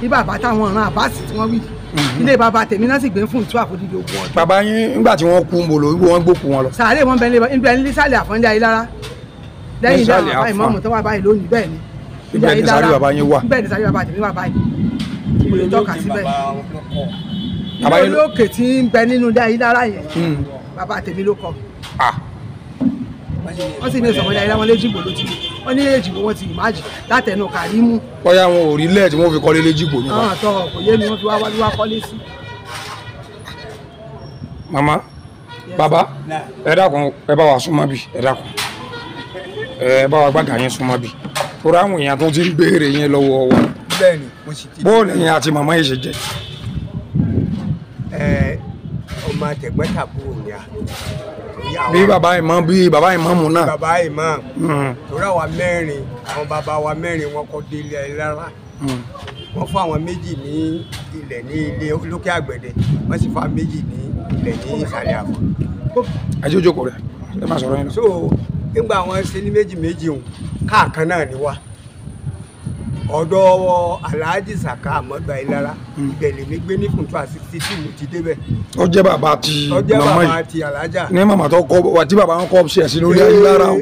Ní bàbá táwọn ọ̀ràn àbáàsì tí wọ́n wí ilé bàbá tèmi náà sì gbé fún ìtú àfojúdi ogún ọdún. Bàbá yín nígbà tí wọ́n kú ń bolo wọ́n gbókù wọn lọ. Sàárè wọn bẹ ní sàlẹ̀ àfọ̀njá yìí lára lẹ́yìn ilé àwọn bàbá ìmọ̀ọ́mù tó wà báyìí lónìí bẹ́ẹ̀ ni. Ibẹ̀ ni sàárè bàbá yín wà. Bẹ́ẹ̀ ni sàárè bàbá tèmi wà báyìí. Mo lè tọ́ka síbẹ̀. Ilé olókè tí ń bẹ nínú ilé ayé lára yẹn bàbá tèmi ló kọ́. Wọ́n sì ní ìsọ̀mọ́lẹ̀ ayé wọn léjìgbò ló ti wọ́n ní èjìgbò wọn ti ìmájì látẹnu Kàrímù. Bóyá wọn ò rí lẹ́ẹ̀ tí wọ́n fi kọ́lé léjìgbò nípa. Àwọn àtọ̀ kò yé mi wọ́n fi wá wá kọ́lé sí. Màmá bàbá ẹ dákun ẹ bá wa súnmọ́ bí ẹ dákun ẹ bá wa gbàgà yín súnmọ́ bí torí àwọn èèyàn tó ti ń béèrè yín lọ́wọ́ wa. Bẹ́ẹ̀ni mo sì ti. Bóòlù ẹ̀yin àti màmá yìí ṣe jẹ́. Ẹ ọmọ àtẹ̀gbẹ́tàbúrò ni a. Bí bàbá ìmọ̀ bí bàbá ìmọ̀mù náà. Bàbá ìmọ̀ torí àwa mẹ́rin àwọn bàbá wa mẹ́rin wọn kọ́ dé ilé rárá. Wọ́n fún àwọn méjì ní ilẹ̀ ní ilé lókè àgbẹ̀dẹ wọ́n sì fún àwọn méjì ní ilẹ̀ ní ìsàlẹ̀ àfọ̀. Ajé ojókòó rẹ̀ ẹ máa sọ̀rọ̀ yín lọ. So nígbà wọn ṣe ní méjì méjì òun káàkan náà ni wá. Ọ̀dọ̀ Alhaji Saka Amadu Ayilara ibẹ̀ lèmi gbé ní Funtua 62 mo ti débẹ̀. Ó jẹ́ bàbá ti màmá yìí ti Alhaja. Ní màmá tó kọ́ wà tí bàbá wọn kọ́ ṣe ẹ̀sìn lórí Ayilara o.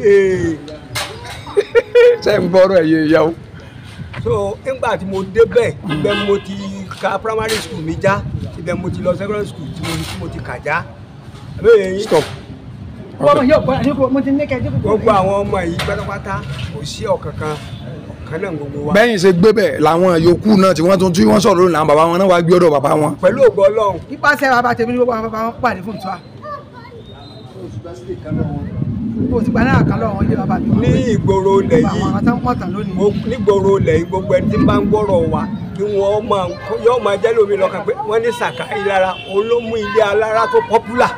Ṣé ń gbọ́rọ̀ ẹ̀yẹ ìyá o. So nígbà tí mo débẹ̀ ibẹ̀ mo ti ka primary school mi já ibẹ̀ mo ti lọ secondary school tí mo ti kà já. Stop. Gbogbo àwọn ọmọ yìí pátápátá kò sí ọ̀kankan. Bẹ́yìn ṣe gbé bẹ́ẹ̀ làwọn yòókù náà tí wọ́n tún tí wọ́n sọ̀rọ̀ lónìí àwọn bàbá wọn náà wá gbé ọ̀dọ̀ bàbá wọn. Pẹ̀lú ògo Ọlọ́run. Ipasẹ̀ bàbá tèmi ní gbogbo àwọn bàbá wọn pàdé fún ìtura. Kò sí gbaná àkàlọ́ àwọn ilé bàbá mi. Ní ìgboro ilẹ̀ yìí nígboro ilẹ̀ yìí gbogbo ẹni tí bá ń gbọ́rọ̀ wa kí wọ́n máa yọ́ máa jẹ́ lómi lọ́kàn pé wọ́n ní Saka Ayilara òun ló mú ilé alára tó pọ́pùlà.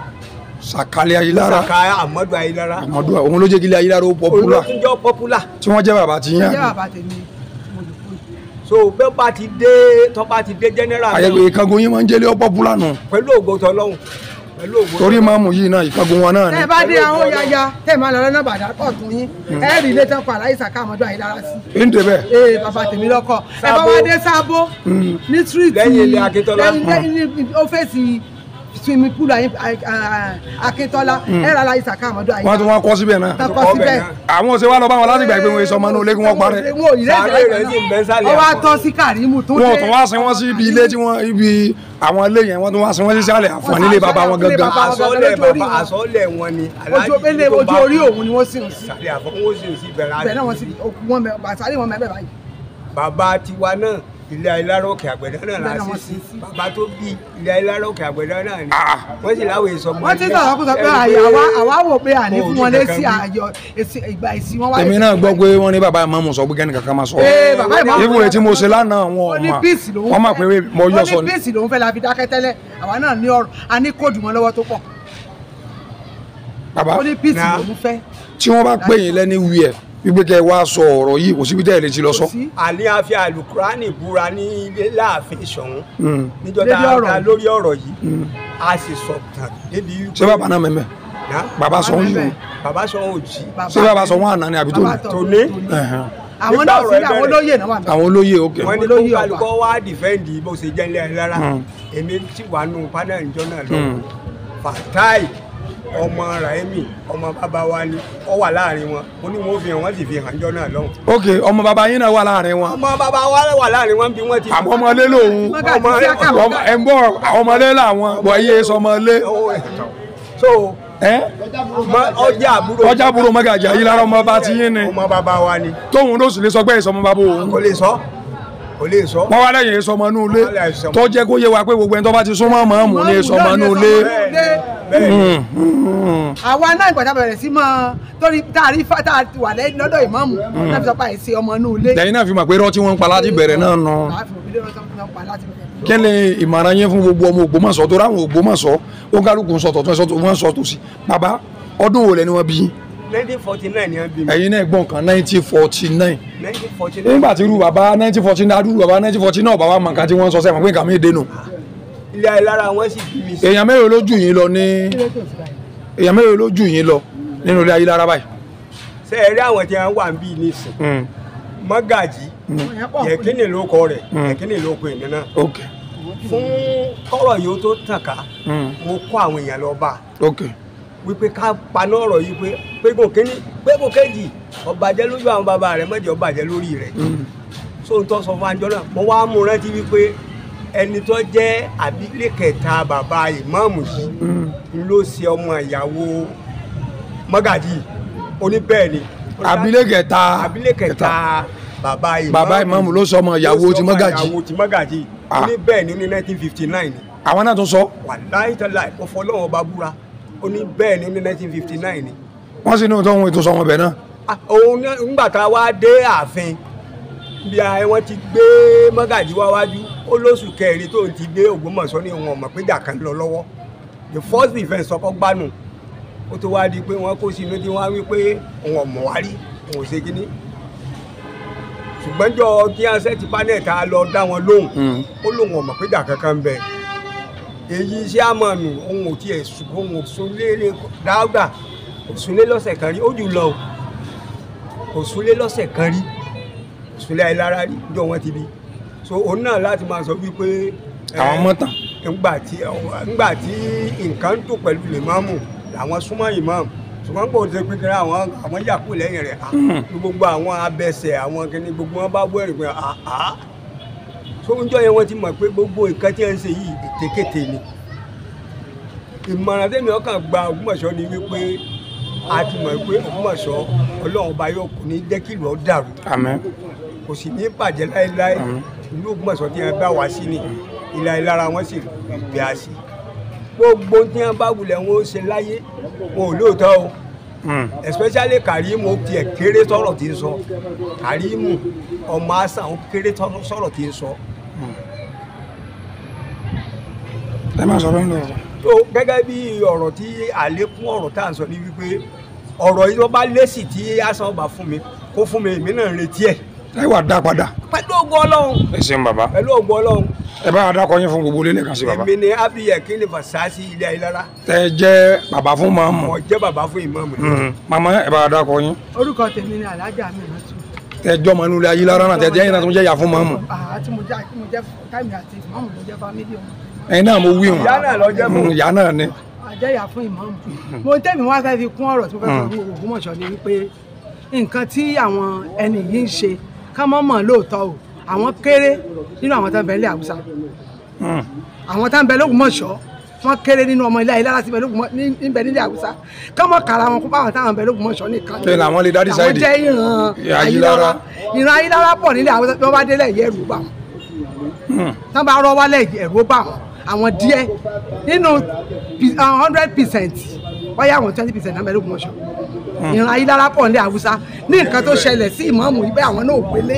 Sàkálẹ̀ Ayilara Saka Amadu Ayilara Amadu òun ló jẹ́ kí ilé Ayilara ó pọ́pùlà òun ló tún jọ pọ́pùlà tí wọ́n jẹ́ bàbá ti yàn. Jẹ́ bàbá tèmi. So bẹ́ẹ̀ bá ti dé tó bá ti dé general. Àyẹ̀wò ìkángun yín máa ń jẹ́lé ó pọ́pùlà nù. Pẹ̀lú ògo tỌlọ́hun pẹ̀lú ògo. Torí máàmù yìí náà ìkángun wọn náà ni. Tẹ́ ẹ bá dé àwọn yaya tẹ́ ẹ máa lọ lọ́nà bàdà pọ̀ tún yín ẹ rí ilé tán kọ Alhaji Saka Amadu Ayilara sí. Ń dé bẹ́ẹ̀. Ee bàbá tèmi lọ́kọ ẹ bá wá dé Sábó ní street lẹ́yìn ilé Akíntọ́lá lẹ́yìn ọ́fíìsì swimming pool Akíntọ́lá ẹ rà Alhaji Saka Amadu Ayilara. Wọ́n tún wọ́n kọ́ síbẹ̀ náà. Kọ́ síbẹ̀. Àwọn òṣèré wa lọ bá wọn láti gbà pé wọ́n sọ ọmọ inú ilé kí wọ́n parẹ́. Sàárè rẹ̀ sì ń bẹ sálẹ̀ àpò. Wọ́n wá tọ́ sí Kàrímù tó dé. Wọ́n tún wá sin wọ́n sí ibi ilé tí wọ́n ibi àwọn ilé yẹn wọ́n tún wá sin wọ́n sí sálẹ̀ àfọ̀n nílé bàbá wọn gangan. Àsọlẹ̀ bàbá àsọlẹ̀ wọn ni. Ojú orí òun ni wọ́n sì ń sí. Sàlẹ̀ àfọ̀n wọ́n sì ń sí bẹ̀rẹ̀ àti. Bẹ̀rẹ̀ náà wọ́n sì wọ́n sàlẹ̀ wọn mẹ́bẹ̀ báyìí. Bàbá tiwa náà ilé Ayilara Òkè Àgbẹ̀dẹ náà la sí sí bàbá tó bí ilé Ayilara Òkè Àgbẹ̀dẹ náà ni wọ́n sì láwọn èso ọmọ wọ́n ti sọ̀rọ̀ kó sọ pé àwa wò pé àní fún wọn létí àyọ ìgbà ìsìn wọn wáyé. Èmi náà gbọ́ pé wọ́n ní bàbá ìmáàmù sọ pé kẹ́ni kankan máa sọ. Ibùdó rẹ̀ tí mo ṣe lánàá wọn ọ̀ma wọ́n máa pè é mo yọ sọ ni. Ó ní píìsì lòún fẹ́ la fi dákẹ́ tẹ́lẹ̀ àwa náà ní ọ̀rọ̀ a ní kóòdù mọ́ lọ́wọ́ tó pọ̀. Bàbá ó ní píìsì lòún fẹ́. Tí wọ́n bá pè yín lẹ́ni wí ẹ̀ wípé kẹ́ wá sọ ọ̀rọ̀ yìí kò síbi tẹ́ ẹ lè ti lọ sọ. Àní a fi àlùkùránì búra ní ilé láàfin Ṣọ̀ún níjọ́ tá a lórí ọ̀rọ̀ yìí a sì sọ tàn débi. Ṣé bàbá náà mẹ́mẹ́? Bàbá sọ ń yìí. Bàbá sọ ń òjì. Ṣé bàbá sọ wọn àná ni àbí tòní? Àwọn náà sí àwọn olóyè náà wà. Àwọn olóyè ok. Wọ́n ní kó kálukọ́ wá dìfẹ́ǹdì bó ṣe jẹ́ ilé Ayilara èmi sì wà nù pánẹ́lì ìjọ náà lọ. Fatai ọmọ Rahimi ọmọ bàbá wa ni ó wà láàrin wọn ó ní wọn fi hàn wọn sì fi hàn jọ náà lọ́hùn. Ok ọmọ bàbá yín náà wà láàrin wọn. Ọmọ bàbá wa wà láàrin wọn bí wọn ti. Àwọn ọmọlé lòun ẹ ń bọ̀ àwọn ọmọlé làwọn bọ̀ iye sọmọlé. So ọjà àbúrò ọjà àbúrò Mọ́gàjí Ayilara ọmọ bàbá ti yín ni. Ọmọ bàbá wa ni. Tóun ló sì lè sọ pé ìsọmọ bàbá òun. Kò lè sọ kò lè sọ. Wọ́n wá lẹ́yìn ìsọmọ inú ilé tó jẹ́ kó yé wa pé gbogbo ẹni tó bá ti súnmọ́ mọ́ọ̀mù ní ìsọmọ inú ilé. Àwa náà ìgbà tá a bẹ̀rẹ̀ sí mọ́ torí tá a rí tá a wà lọ́dọ̀ ìmáàmù náà fi sọ pé àìsí ọmọ inú ilé. Lẹ́yìn náà fi mọ̀ pé irọ́ tí wọ́n ń pa láti bẹ̀rẹ̀ náà nù. Kí ni ìmọ̀ràn yín fún gbogbo ọmọ Ògbómọ̀ṣọ́ tó ráwọn Ògbómọ̀ṣọ́ ó kálukú sọ tọ̀tún ẹ̀ wọ́n sọ tòsí. Bàbá ọdún wo lẹ ni wọ́n bí yín? 1949 ni wọ́n bí mi. Ẹ̀yin náà gbọ́n kan 1949. Nígbà tí irú bàbá 1949 adúrú bàbá 1949 bàbá mọ̀ nǹkan tí wọ́n sọ sẹ́wọ̀n pé nǹkan mi dénú. Ilé Ayilara wọn sì bí mi sí. Èèyàn mélòó ló jù yín lọ ní èèyàn mélòó ló jù yín lọ nínú ilé Ayilara báyìí? Ṣé ẹ rí àwọn tí wọ́n wà ń bí nísìn? Mọ́gàjí Yẹ̀kínì ló kọ rẹ̀, Yẹ̀kínì ló kọ èmi náà. Fún kọ́rọ̀ yìí ó tó tàn ká, mo kó àwọn èèyàn lọ bá wípé ká paná ọ̀rọ̀ yìí pé pégùn kínní pégùn kejì ó bàjẹ́ lójú àwọn bàbá rẹ̀ mọ̀jẹ̀ ó bàjẹ́ lórí rẹ̀. So n tó sọ fún anjọ́ náà, mo wá mú rántí wípé ẹni tó jẹ́ àbílẹ̀ kẹta bàbá ìmáàmù yìí ló ṣe ọmọ ìyàwó mọ́gàjì oníbẹ̀ẹ́ ni. Àbílẹ̀ kẹta bàbá ìmáàmù ló sọ ọmọ ìyàwó ti mọ́gàjì. Ìyàwó ti mọ́gàjì oníbẹ̀ẹ́ ni ní 1959 ni. Àwọn náà tún sọ. Wàláhí tàláhí mo fọ Ọlọ́run ọba búra oníbẹ̀ẹ́ ni ní 1959 ni. Wọ́n sì ní òótọ́ ohun ètò sọ wọn bẹ̀ náà. Òun nígbà tá a wá dé ààfin bí wọ́n ti gbé mọ́gàjì wá wájú ó lóṣù kẹrin tó ń ti dé Ògbómọ̀ṣọ́ ní wọn mọ̀ pé ìjà kan lọ lọ́wọ́. The first defence ọkọ̀ gbánu ó tó wá di pé wọ́n kó sínú tí wọ́n á wí pé òun ọ̀mọ̀ wá rí òun ò ṣe kínní. Ṣùgbọ́n jọ kí ansẹ́ ti panel ta lọ dá wọn lóhùn ó lóun ọ̀mọ̀ pé ìjà kankan ń bẹ. Èyí iṣẹ́ àmọ̀nù òun ò tiẹ̀ sùn òun ò súnlé dáúdà kò súnlé lọ́sẹ̀ kan rí ó jù lọ kò súnlé lọ́sẹ̀ kan rí súnlé Ayílára rí jọ wọn ti bí. So òun náà láti máa sọ wípé àwọn mọ́tàn ńgbà tí nǹkan ń tò pẹ̀lú lèmọ́mù làwọn súnmọ́ ìmáàmù ṣùgbọ́n kò ṣe pé kí àwọn yà kú lẹ́yìn rẹ̀ gbogbo àwọn abẹsẹ̀ àwọn kìnnì gbogbo wọn bá bọ́ ẹ̀rìn pé àá. So ń jọ yẹn wọ́n ti mọ̀ pé gbogbo nǹkan tí wọ́n ń ṣe yìí ètekéte ni. Ìmọ̀ràn tẹ́mi ọkàn gba Ògbómọ̀ṣọ́ ni wípé a ti mọ̀ pé Ògbómọ̀ṣọ́ Ọlọ́run ọba yóò kò ní jẹ́ kí ìlú ó dàrú. Àmín. Kò sì ní bàjẹ́ láéláé. Ìlú Ògbómọ̀ṣọ́ tí wọ́n bá wá sí ni ilẹ̀ Ayílára wọn sì bẹ̀ á sí. Gbogbo tí wọ́n bá wulẹ̀ wọn ó ṣe láyé wọn ò lóòótọ́ o. Especially Kàrímù ó tiẹ̀ kéré sọ̀rọ̀ tí ń sọ. Kàrímù ọmọ àṣà ó kéré sọ̀rọ̀ tí ń sọ. Ẹ máa sọ̀rọ̀ ń lọ. Tó gẹ́gẹ́ bí ọ̀rọ̀ tí àlékún ọ̀rọ̀ tá à ń sọ ní wípé ọ̀rọ̀ yìí tó bá lésì tí àṣà ọba fún mi kó fún mi èmi náà ń retí ẹ̀. Ẹ wà dá padà. Pẹ̀lú ògo Ọlọ́run. Ẹ ṣeun bàbá. Pẹ̀lú ògo Ọlọ́run. Ẹ bá dákọ yín fún gbogbo ilé lẹ́ẹ̀kan sí bàbá. Èmi ni Abiyekini Fasasi ilé Ayílára. Tẹ jẹ́ bàbá fún màmú. Mo jẹ́ bàbá fún ìmáàmù. Màmá ẹ bá dákọ yín. Orúkọ tèmi ni Alájà Aminatu. Tẹ jọ́ mọ inú ilé Ayílára náà tẹ jẹ́ yín náà tó jẹ́ ìyá fún màmú. Àti mo jẹ́ táìmì àti ìmáàmù ló jẹ́ fámílì ọmọ. Ẹ̀yin náà mo wí wọn. Ìyá náà lọ jẹ́ fún. Ìyá náà ni. Àjẹyà fún ìmáàmù. Mo tẹ́mi wá fẹ́ fi kún ọ̀rọ̀ tí mo fẹ́ fi Ògbómọ̀ṣọ́ ni wípé nǹkan tí àwọn ẹni yìí ń ṣe ká mọ̀ mọ̀ lóòótọ́ o, àwọn kéré nínú àwọn tó ń bẹ nílẹ̀ Haúsá, àwọn tó ń bẹ l'Ógbómọ̀ṣọ́ wọ́n kéré nínú ọmọ ilé Ayílára tí ń bẹ nílẹ̀ Haúsá, ká mọ̀ kára wọn kó báwọn táwọn ń bẹ l'Ógbómọ̀ṣọ́ nìkan ni àwọn lè dá dísáìdì. Àwọn jẹ́ ìran Ayílára, ìran Ayílára pọ̀ nílẹ̀ Haúsá bí wọ́n bá délẹ̀ yẹ ẹ̀rù bà wọ́n, tán bá rọ́ wálẹ̀ ẹ̀rù bà wọ́n. Àwọn díẹ̀ nínú 100% wáyé àwọn 20% náà bẹ l'Ógbómọ̀ṣọ́. Ìran Ayílára pọ̀ nílẹ̀ Haúsá ní nǹkan tó ṣẹlẹ̀ sí ìmáàmù yìí bẹ́ẹ̀ àwọn náà ò gbélé.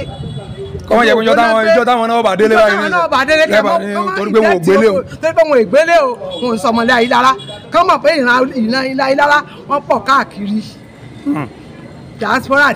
Kọ́mọ yẹ kó ìjọ táwọn náà bá délé báyìí ní torí pé wọn ò gbélé o. Torí pé wọn ò gbélé o, wọn ò sọmọlé Ayílára. Kọ́ mọ̀ pé ìran Ayílára wọ́n pọ̀ káàkiri diaspora.